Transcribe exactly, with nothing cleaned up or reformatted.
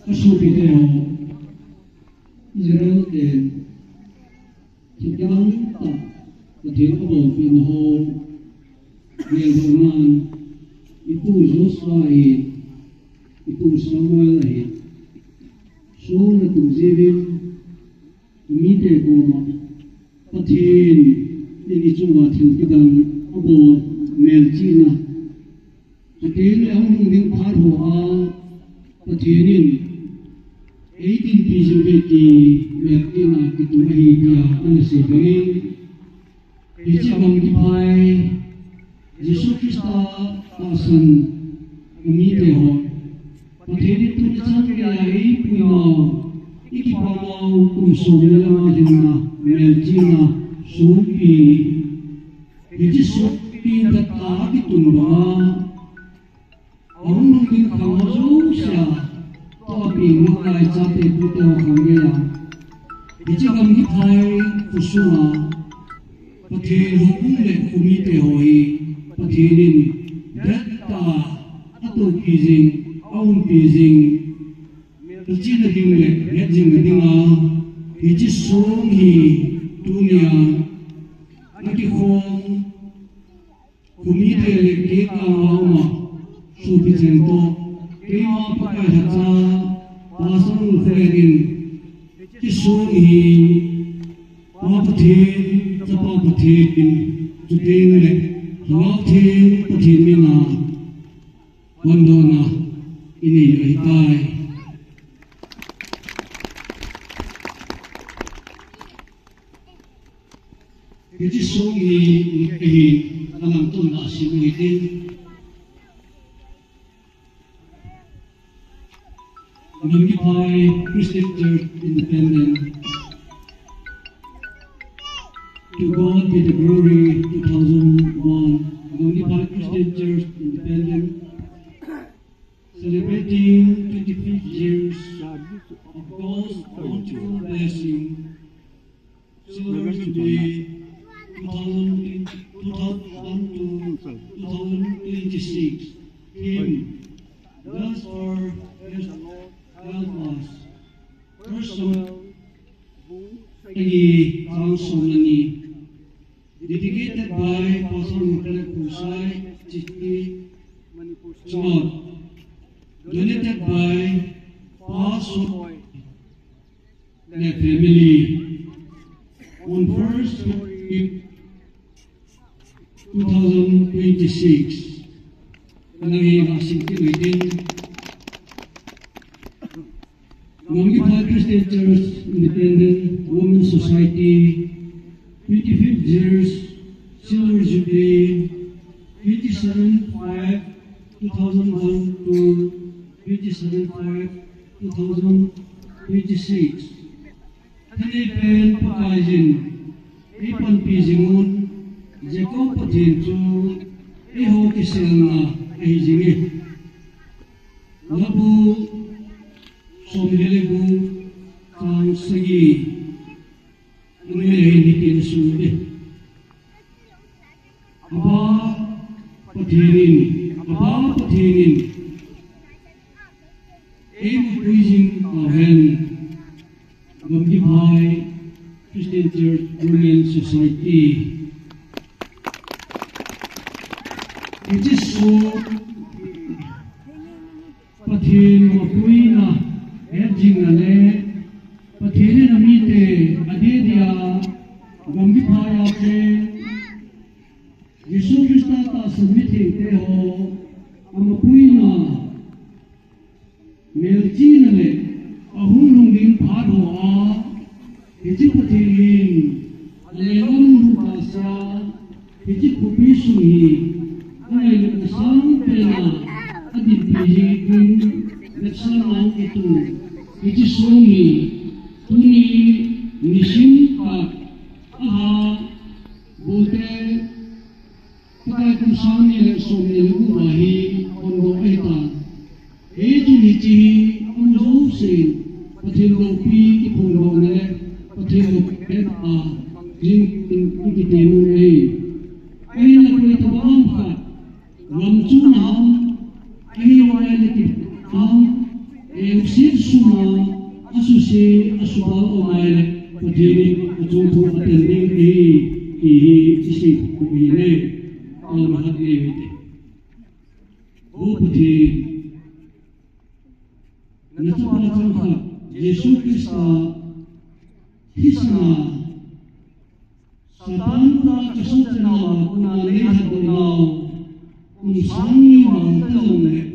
Ka sopite ho, Israel te, thil kidang tah, Pathen abol pehna ho, geldoh nan, i pu Joshua ahi, i pu Samuel ahi, Saul na tum jiuvin, mite koma, Pathen in i chunga thil kidang abol melchihna. Chuteng le ahung lhung ding phat hoa, Pathen in eidinpi jing uve ti melchihna kitung ahi tia ana sei bangin, hiche gamgi phai, Jesu Christa tahsan mite ho, Pathen in tuni chan geiya eipuinau, i kipanau kum som le nga lhinna melchihna songpi. Hiche songpi tah a kitung banga, ahung lhung ding khang ho jousea, tua peng nalai chate pute ho khang geiya, hiche gamgi phai khosunga, Pathen houbung le khomite ho hi Pathen in dettah a atohpi jing, aumpi jing, melchihna ding le het jingna dinga, hiche song hi tunia akikhom khomite le kei kanga uma sopi cheng toh, keima Pakai lhacha, Pastor Lungkholen in, hiche song hi Pa Pathen, Chapa Pathen, chuteng le Lhagao Theng Pathen mina hondona inei ahitai. Hiche song hi, hi, alamtona sim u hitin. Gamgi Phai Christian Church Independent. To God be the glory, two thousand one. Gamgi Phai Christian Church Independent, celebrating twenty-fifth years of God's wonderful blessing. Silver Jubilee, two thousand, two thousand to two thousand twenty-six. Theme, Thus far has the Lord helped us. First Samuel, sagi, chang som le ni. Dedicated by Pastor Michael Khosai, Chitpi, Manipur South. Donated by Pastor and family on first February two thousand twenty-six. Kalangin asim kit u hitin. Gamgi Phai Christian Church Independent Women's Society, twenty-fifth years Silver Jubilee, twenty-seven five two thousand one to twenty-seven five two thousand twenty-six. Thanei pen Pakaiyin eipanpi jing un, Jacob Pathen chu eiho kiselna ahi jing e. Labu som le gup, chang sagi. Anoi ahin hitin asei e. Aba Pathen in, Aba Pathen in, eimapui jing tauhen, Gamgi Phai Christian Church Women Society. Hiche song Pathen mapuina hetjingna le Pathen in amite adeh dia Gamgi Phai a cheng Jesu Christa tahsan mithengte ho amapuina, melchihna le ahung lhung ding phat hoa, hiche Pathen in alenglam lhung tah sea, hiche khopi sung hi angailutna sangpen a adinpi jing ding vetsahna kitu hiche song hi tuni nisim khat a ha Bolte Pakai kum sang ni le som ni le gup a hi hondoh ahitan. Hichun hiche hi amu jousen Pathen loupi kiphongdohna le Pathen loupi hetna jing in i kitem u ahi. Ahinla koi tobang ham khat, gam chunga ham, ahilouleh kiti ham, engset su Asubal umai le, Pathen in achung thu atan ding ahi, ti hi isei thei u ahi ne. Aw, nahat nei u hite. O Pathen, nachapa changkhat Jesu Christa thisanga Satan kona kasochat nauva kona neilhatdoh nau, kum sang ni val talou le,